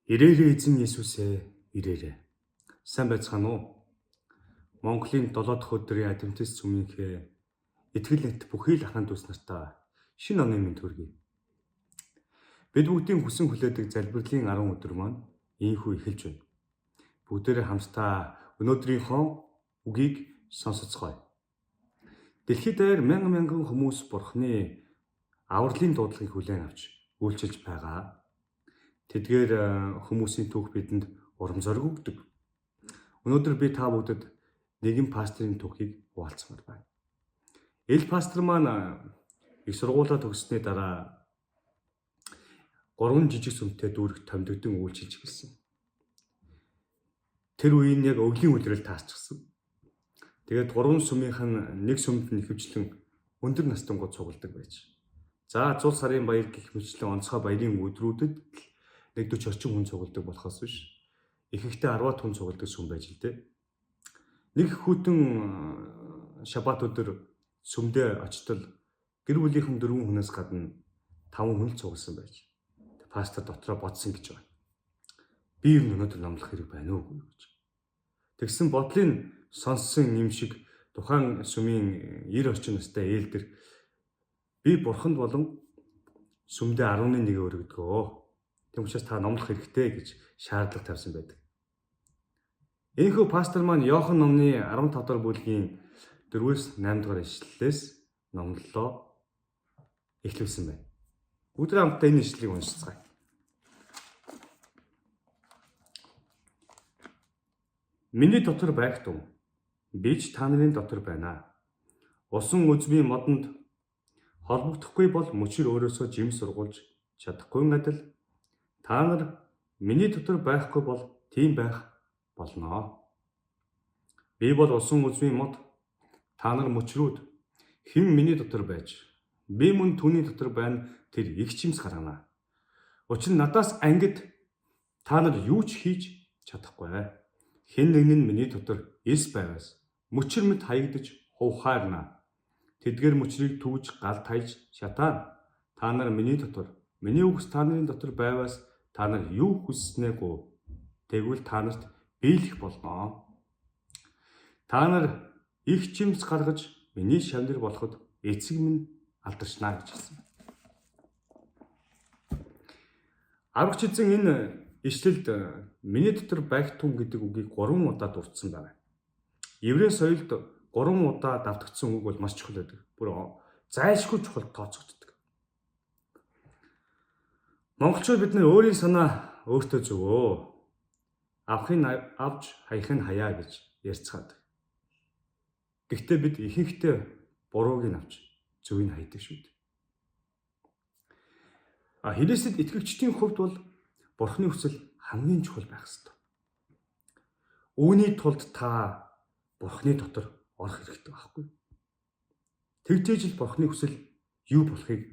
Ирээрээ эзэн Есүсээ ирээрээ. Сайн байцгаана уу? Монголын 7 дахь өдрийн адвентист сүмийнхээ итгэл найт бүхий л ахын дүүс нартаа шинэ оны мэнд хүргэе. Бид бүгдийн хүсэн хүлээдэг залбирлын 10 өдөр маань ийнхүү эхэлж байна. Бүгдээрээ хамтдаа өнөөдрийнхөө үгийг сонсоцгоё. Дэлхийд даяар мянган мянган хүмүүс Бурхны авралын дуудлагыг хүлээн авч үйлчилж байгаа. Тэдгээр хүмүүсийн түүх бидэнд урам зориг өгдөг. Өнөөдөр би та бүгдэд нэгэн пасторын түүхийг хуваалцмаар байна. Эл пастор маань их сургуулаа төгссөний дараа 3 жижиг сүмтэй дүүрэг томдогдсон үйлчилж эхэлсэн. Тэр үеийн яг өвлийн үлрэл таарчихсан. Тэгээд 3 сүмийнх нь нэг сүмд нь ихэвчлэн өндөр настангууд цугладаг байж. За 100 сарын баяр гэх мэтчлэн онцгой баярын өдрүүдэд л нэг 40 орчим хүн цугладаг болохоос биш. Ихэнхдээ 10-аад хүн цугладаг сүм байж л дээ. Нэг хүтэн шабат өдөр сүмдээ очтол гэр бүлийнхэн 4 хүнээс гадна 5 хүн л цугласан байж. Пастор дотроо бодсон гэж байна. Би ер нь өнөөдөр номлох хэрэг байна уу гэж. Тэгсэн бодлын сонссон юм шиг тухайн сүмийн 90 орчим настай ээлдэр би бурханд болон сүмдээ 11-ийг өргөдгөө. Тэм учраас та номлох хэрэгтэй гэж шаардлага тавьсан байдаг. Энэхүү пастор маань Иохан номны 15 дугаар бүлгийн 4-өөс 8 дугаар ишлэлээс номлолоо эхлүүлсэн байна. Бүгд хамтдаа энэ ишлэлийг уншицгаая. Миний дотор байх тун би ч та нарын дотор байна. Усан үзмийн модонд холбогдохгүй бол мөчир өөрөөсөө жим сургуулж чадахгүй адил та нар миний дотор байхгүй бол тийм байх болно. Би бол усан үзмийн мод, та нар мөчрүүд. Хэн миний дотор байж, би мөн түүний дотор байна, тэр их чимс гаргана. Учир нь надаас ангид та нар юу ч хийж чадахгүй. Хэн нэг нь миний дотор эс байвас мөчр мэт хаягдаж хувхаарна. Тэдгээр мөчрийг түгж галд хаяж шатаана. Та нар миний дотор, миний үгс та нарын дотор байвас та нар юу хүсснээ гуй. Тэгвэл та нарт биелэх болно. Та нар их чимс гаргаж миний шавнар болоход эцэг минь алдаршнаа гэж хэлсэн. Аврагч эзэн энэ ишлэлд миний дотор байх тун гэдэг үгийг 3 удаа дурдсан байна. Еврей соёлд 3 удаа давтагдсан үг бол маш чухал байдаг. Бүр зайлшгүй чухал тооцогддог. Монголчууд бид нэр өөрийн санаа өөртөө зөвөө. Авахыг авч хаяхыг хаяа гэж ярьцгаадаг. Гэхдээ бид ихэнхдээ бурууг нь авч зөвийг хайдаг шүү дээ. А Христэд итгэгчдийн хувьд бол Бурхны хүсэл хамгийн чухал байх ёстой. Үүний тулд та Бурхны дотор орох хэрэгтэй байхгүй. Тэгжээж л Бурхны хүсэл юу болохыг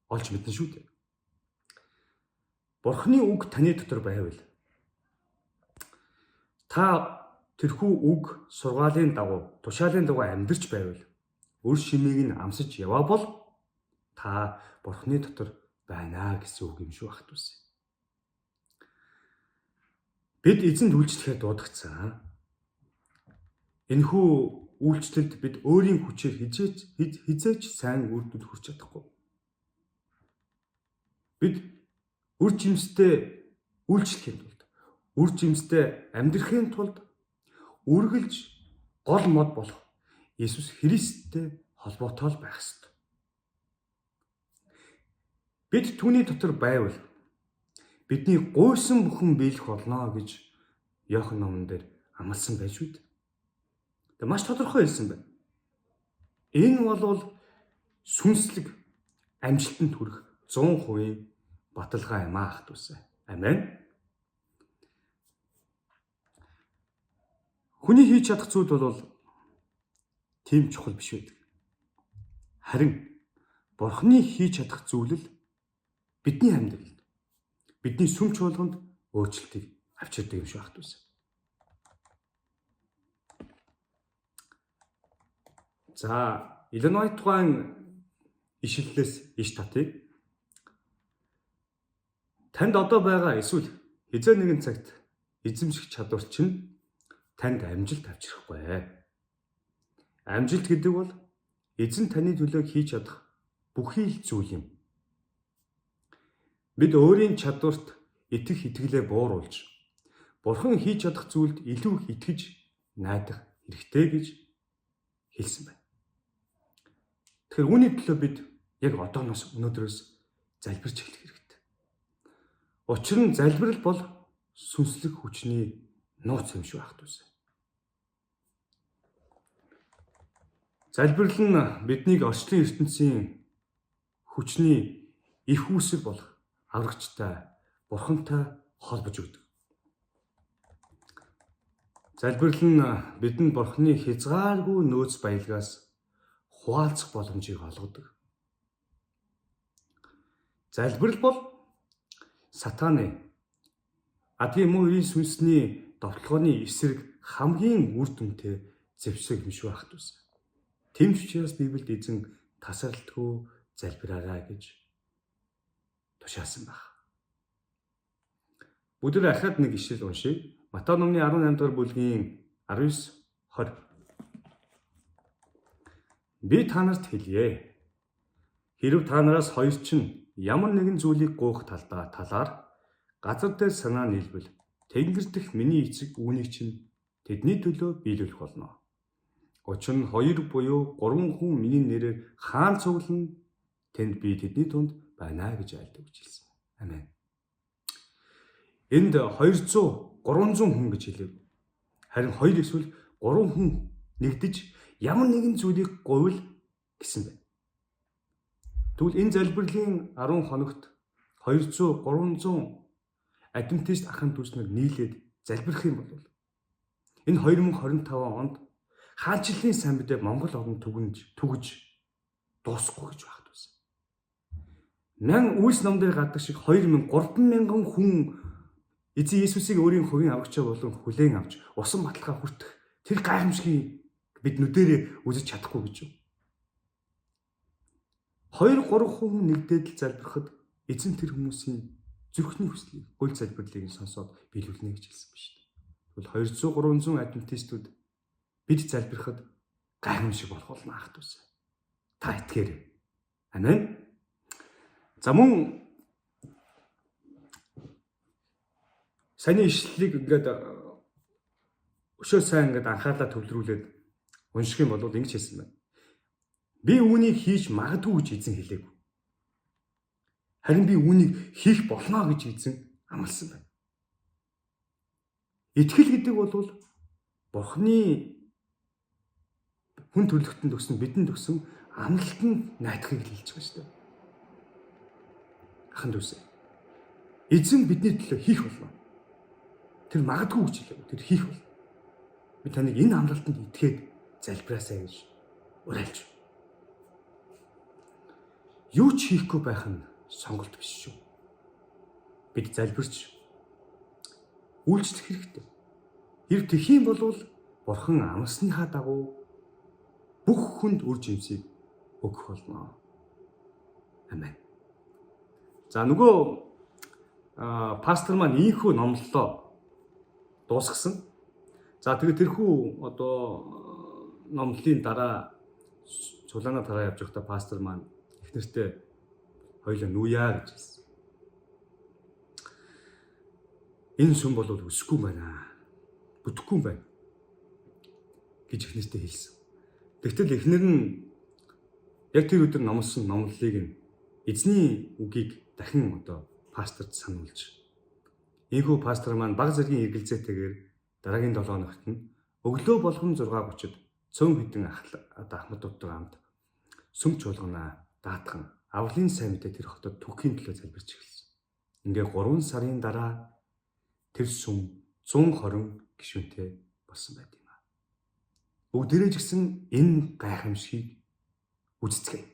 олж мэднэ шүү дээ. Бурхны үг таны дотор байвал та тэрхүү үг сургаалын дагуу, тушаалын дагуу амьдарч байвал өр шимийг нь амсаж яваа бол та Бурхны дотор байна гэсэн үг юм шүү ах дүүс. Бид эзэнд үйлчлэхээр дуудагдсан. Энэхүү үйлчлэлд бид өөрийн хүчээр хизээч сайн үр дүнд хүрч чадахгүй. Бид үр жимстэй үйлчлэхийн тулд, үр жимстэй амьдрахын тулд үргэлж гол мод болох Иесус Христтэй холбоотой л байх ёстой. Бид түүний дотор байвал бидний гуйсан бүхэн биелэх болно гэж Иохан номон дээр амласан байж үү. Тэгээ маш тодорхой хэлсэн байна. Энэ бол сүнслэг амжилтанд хүрэх 100% баталгаа юм аа ах дүүсээ. Амен. Хүний хийж чадах зүйл бол тийм чухал биш байдаг. Харин Бурхны хийж чадах зүйл л бидний амьдралд, бидний сүм чуулганд өөрчлөлтийг авчирдаг юм шиг ах дүүсээ. За, Иллинойс тухайн ишлэлээс иш татъя. Танд одоо байгаа эсвэл Хизээ нэгэн цагт эзэмших чадвар чинь танд амжилт авчрахгүй. Амжилт гэдэг бол эзэн таны төлөө хийж чадах бүхий л зүйл юм. Бид өөрийн чадварт итгэх итгэлээ бууруулж, Бурхан хийж чадах зүйлд илүү их итгэж найдах хэрэгтэй гэж хэлсэн байна. Тэгэхээр үүний төлөө бид яг одооноос өнөөдрөөс залбирч эхлэх хэрэгтэй. Учир нь залбирал бол сүнслэг хүчний нууц юм шүү ах дүүс. Залбирал нь биднийг орчлон ертөнцийн хүчний их үүсэг болох аврагчтай Бурхантай холбож өгдөг. Залбирал нь бидэнд Бурханы хязгааргүй нөөц баялгаас хуваалцах боломжийг олгодог. Залбирал бол сатааны адгийн муу ерийн сүнсний довтлогооны эсрэг хамгийн үр дүнтэй зэвсэг юм шүү ах дүүс. Тэмч учраас Библиэд эзэн тасралтгүй залбираарай гэж тушаасан баг. Бүгд ахаад нэг ишлэл уншъя. Матай номны 18 дугаар бүлгийн 19 20. Би та нарт хэлье. Хэрв та нараас хоёр чинь ямар нэгэн зүйлийг гуйх талаар газар дээр санаа нийлбэл тэнгэр дэх миний эцэг үүнийг чинь тэдний төлөө биелүүлэх болно. Учир нь 2 буюу 3 хүн миний нэрээр хаан цуглана, тэнд би тэдний тунд байна гэж айлдав гэж хэлсэн. Амен. Энд 200 300 хүн гэж хэлэв. Харин 2 эсвэл 3 хүн нэгдэж ямар нэгэн зүйлийг гуйвал гэсэн байна. Тэгвэл энэ залбирлын 10 хоногт 200 300 адвентист ахын дүүс нар нийлээд залбирах юм бол энэ 2025 онд хаанчлалын сайн мэдээ Монгол оронд түгэж дуусахгүй гэж багт байсан. Мян үйлс ном дээр гардаг шиг 2000 3000 хүн эзэн Есүсийг өөрийн хувийн аврагчаа болон хүлээн авч усан баталгаа хүртэх тэр гайхамшигыг бид нүдэрээ үзэж чадахгүй гэж юу. 2 3 хүн нэгдээд л залбирахад эзэн тэр хүмүүсийн зүрхний хүслийг, гол залбирлыг сонсоод биелүүлнэ гэж хэлсэн ба шүү дээ. Тэгвэл 200 300 адвентистүүд бид залбирахад гайхамшиг болох болно ах дүүс. Та итгээрэй. Амен. За мөн саяны ишлэлийг ингээд өшөө сайн ингээд анхаарлаа төвлөрүүлээд унших юм бол ингэж хэлсэн байна. Би үүнийг хийж магадгүй гэж эзэн хэлээгүй. Харин би үүнийг хийх болно гэж эзэн амласан байна. Итгэл гэдэг бол Бурхны хүн төрлөختөнд өгсөн, бидэнд өгсөн амлалтанд найдахыг л хэлж байгаа шүү дээ. Ахан дүүсээ. Эзэн бидний төлөө хийх болно. Тэр магадгүй гэж хэлээгүй. Тэр хийх болно. Би таныг энэ амлалтанд итгээд залбираасай гэж уриалж байна. Юу ч хийхгүй байх нь сонголт биш шүү. Бид залбирч үйлчлэх хэрэгтэй. Хэрв тэгэх юм бол Бурхан амласныхаа дагуу бүх хүнд үр жимсийг өгөх болно. Амен. За нөгөө пастор маань ийхүү номлолоо дуусгасан. За тэгээ тэрхүү одоо номлолын дараа цулаана тараа явж байхдаа пастор маань эхнэртээ хоёлаа нүүяа гэж хэлсэн. Энэ сүм бол өсөхгүй байна. Бүтэхгүй байна гэж эхнэртээ хэлсэн. Тэгтэл эхнэр нь яг тэр өдөр номлосон номлолыг нь эзний үгийг дахин одоо пасторт сануулж ийхүү пастор маань баг зэргийн эргэлзээтэйгээр дараагийн 7 хоногт нь өглөө болгон 6:30-д цөөн хэдэн одоо ахмадуудтай хамт сүм чуулганаа даатхан авралын сайн мэдээ тэр хотод түгэхийн төлөө залбирч эхэлсэн. Ингээ 3 сарын дараа тэр сүм 120 гишүүнтэй болсон байт юм аа. Бүгдээрээ ч гэсэн энэ гайхамшигыг үзэцгээе.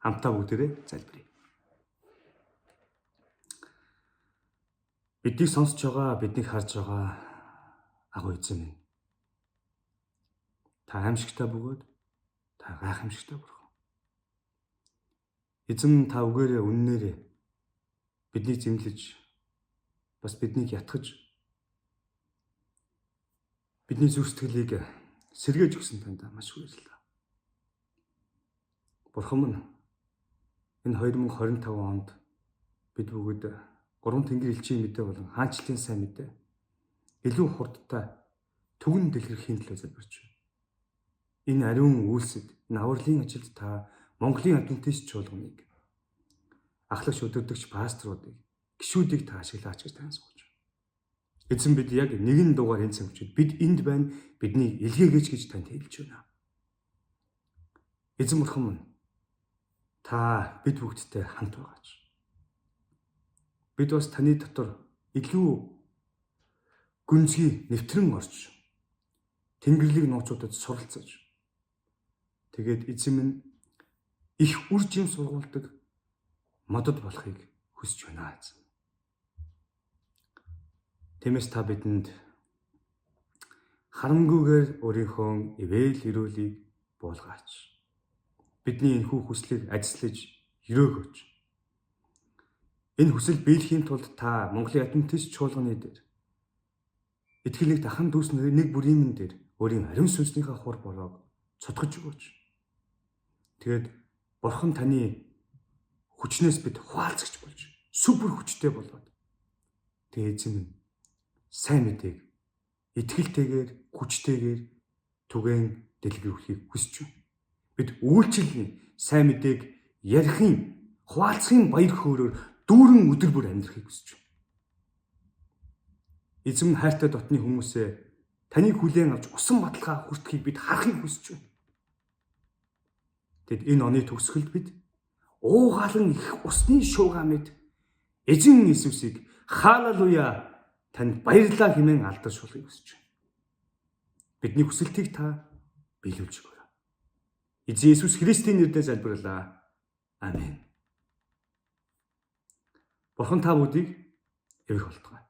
Хамтаа бүгдээрээ залбирая. Биднийг сонсож байгаа, биднийг харж байгаа агуу эзэн минь. Та аимшигтай бөгөөд та гайхамшигтай бурхан. Эзэн та үгээрээ үннээрээ биднийг зэмлэж Бас биднийг ятгаж бидний зүрх сэтгэлийг сэргээж өгсөн танд маш баярлалаа. Бурхан минь, энэ 2025 онд бид бүгд гурван тэнгэр элчийн мэдээ болон хаанчлалын сайн мэдээ илүү хурдтай түгэн дэлгэрхийн төлөө залбирч байна. Энэ ариун үйлсэд, энэ авралын ажилд та Монголын адвентист чуулганыг, ахлагч, өдөрдөгч, пасторуудыг, гишүүдийг та ашиглаач гэж тань сууж. Эзэн, бид яг нэгэн дугаар энэ цаг мөчид бид энд байна, биднийг илгээгээч гэж танд хэлж байна. Эзэн бурхан минь, та бид бүгдтэй хамт байгаач. Бид бас таны дотор илүү гүнзгий нэвтрэн орж, Тэнгэрлэг нууцуудад суралцаж, тэгээд эзэн минь их үр жим сургуулдаг модод болохыг хүсэж байна, эзэн. Тиймээс та бидэнд харамгүйгээр өөрийнхөө ивэл эрүүлийг буулгаач. Бидний энэхүү хүслийг ажиллаж ерөөгөөч. Энэ хүсэл биелэхийн тулд та Монголын Адвентист чуулганы дээр, итгэлийг дахан дүүс нэг бүрийн дээр өөрийн ариун сүнснийхээ хур бороог цутгаж өгөөч. Тэгээд бурхан таны хүчнээс бид хуваалцагч болж, супер хүчтэй болоод, тэгээд эзэн минь, сайн мэдээг итгэлтэйгээр, хүчтэйгээр түгээн дэлгэрүүлэхийг хүсэж байна. Бид үйлчлэлийн, сайн мэдээг ярихын, хуваалцахын баяр хөөрөөр дүүрэн өдөр бүр амьдрахыг хүсэж байна. Эзэм, хайртай дотны хүмүүсээ таныг хүлээн авч усан баталгаа хүртэхийг бид харахыг хүсэж байна. Тэгэд энэ оны төгсгөлд бид уугаалan их усны шуугаа мэд эзэн Иесусыг "Халелуя, танд баярлалаа" хэмээн алдаршуулахыг хүсэж байна. Бидний хүсэлтийг та биелүүлж өгөөрэй. Эзэн Иесус Христийн нэрээр залбирлаа. Амен. Бурхан та бүгдийг эвэх болтугай.